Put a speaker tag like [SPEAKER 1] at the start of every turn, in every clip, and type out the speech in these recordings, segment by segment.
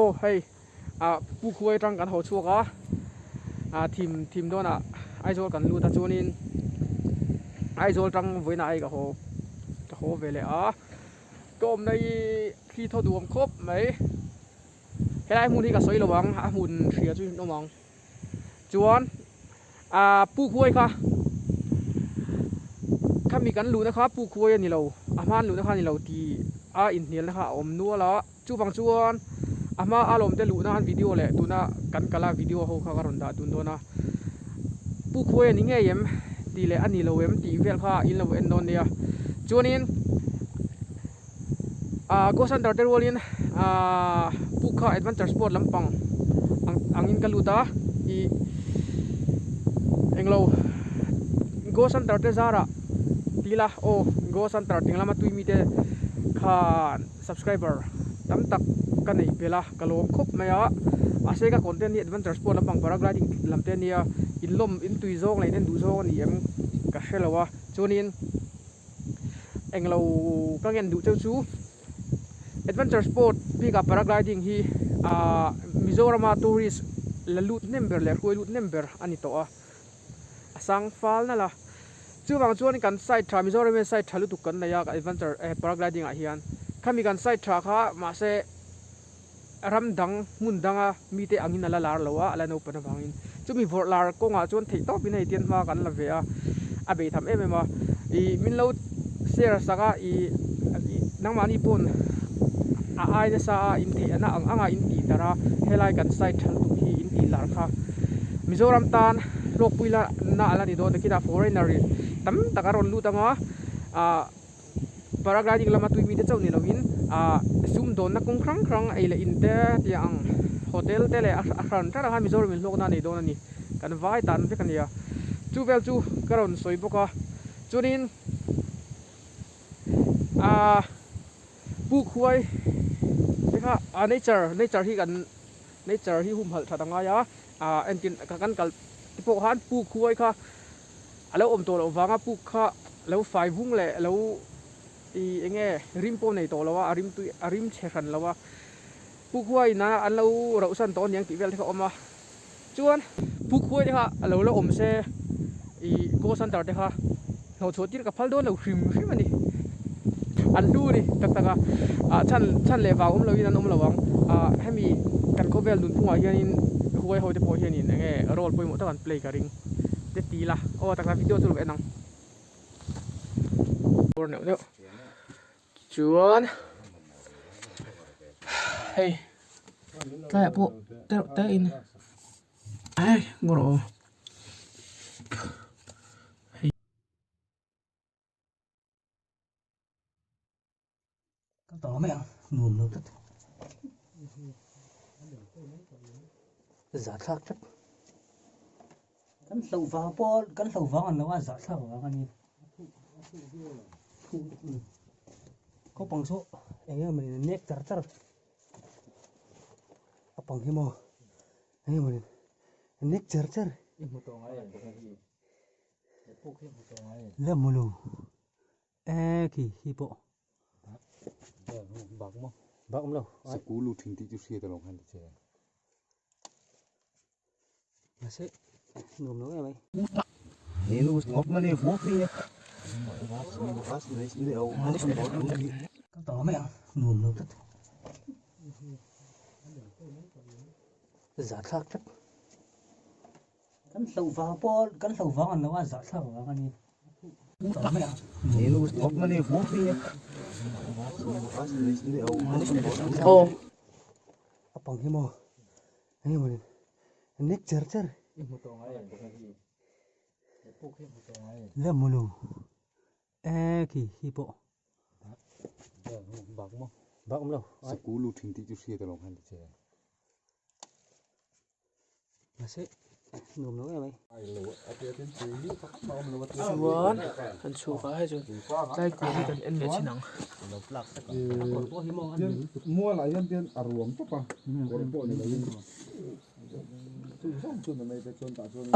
[SPEAKER 1] Aw hei ah Pu Khuai atang kan haw chhuak a, ah thim thim dawnah Aizawl kan lut a chuanin Aizawl atang vawiinah hei ka haw ka haw ve leh a, ka awmna hi thli thaw duam khawp mai. Helai hmun hi ka sawi lo ang, a hmun hria chu in awm ang. Chuan ah Pu Khuai kha khami kan luhna kha Pu Khuai a ni lo, a hma an luhna kha a ni lo tih a inhnialna kha a awm nual a. Chuvang chuan a hma a lawmte luhna an video leh tuna kan kal a video ho kha ka rawn dah dun dawn a. Pu Khuai a ni ngei em tih leh a ni lo em tih vel kha in lo en dawn nia. Chuanin ah Ghost Hunter te rualin ah Pu kha Adventure Sport lampang ang angin ka lut a ih englo Ghost Hunter te zarah ti ila aw Ghost Hunter ting lama tui mite khan. Subscriber tam tak ka neih belh a, ka lawm khawp mai a, mahse ka content hi adventure sport lampang paragliding lam te ania, in lawm in tui zawng leh in en duh zawng a ni em ka hre lo a, chuanin englo ka ngen duh cheu chu adventure sport bikah paragliding hi ah Mizorama tourist la lut hnem ber leh hruai lut hnem ber a ni tawh a. a sang fal nalh a chuvang chuan kan side tha Mizoram hian side tha lutuk kan nei a adventure eh paragliding ah hian khami kan side tha kha mahse ram dang hmun danga mite angin a la lar lo a a la naupang avangin chumi vawrh lar kawngah chuan theih tawpin hei tian hma kan la ve a a bei tham em em a ih min lo share sak a ih nangmahni pawn a ai nasa a in theih na ang anga in tih darh a helai kan side tha lutuk hi in tih lar kha Mizoram tan hlawkpui la na a la ni dawn takina foreigner in tam tak a rawn lut anga ah paragliding lama tui mite chauh ni lovin ah sumdawnna kawng hrang hrang ei leh in te tih ang hotel te leh a hran hran anga Mizoram in hlawkna a nei dawn a ni kan vai tan vek a nia chu vel chu ka rawn sawi bawk a chuanin ah puk huai te kha ah nature nature hi kan nature hi humhalh that a ngai a ah entin ka kan kal te pawh khan puk huai kha a lo awm tawh loh vanga puk kha lo fai vung leh lo ih eng nge rim pawh nei tawh lo a a rim tui a rim chhe hran lo a puk huai in a an lo rauh san tawh aniang tih vel te kha a awm a chuan puk huai te kha a lo la awm se ih ghost hunter te kha hnawh chhuah tir ka phal dawn lo hrim hrim a ni an hlu a ni tak tak a ah chhan chhan leh vang awm lo in an awm lo ang ah hemi kan khawvel nunphungah hianin huai ho te pawh hianin eng nge role pawimawh tak an play ka ring te ti ila aw tak tak video chu lo en ang neuh neuh chuan hei tlaiah pawh tereuh te in eh ngaw rawh aw.
[SPEAKER 2] Ka tawh mai ang nuam lo tlat zahthlak tlat kan hloh vang pawh kan hloh vang an lo a zahthlak vang a ni naupang saw eng emaw ni nek char char a pang hi maw eng emaw ni nek char char la maw lo e khi hi pawh bak maw bak awm lo
[SPEAKER 3] sikul lu thin tih chu hriat alawm khan ti che
[SPEAKER 2] mahse nuam lo em mai ka tawh mai ang nuam lo tlat zahthlak tlat Kan hloh vang pawh kan hloh vang an lo a zahthlak vang a ni. A pang hi maw eng emaw ni nek cher cher la maw lo e khi hi pawh bak maw bak awm lo
[SPEAKER 3] sikul lu thin tih chu hriat alawm khan ti che.
[SPEAKER 2] Mahse nuam lo em mai.
[SPEAKER 1] Chuan kan chhuk a hei chu tlai kûr hi kan en leh chin ang.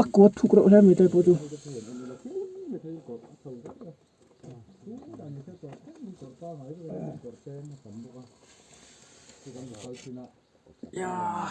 [SPEAKER 1] A kuat thuk reuh hle mai tlai pawh chu. Ya.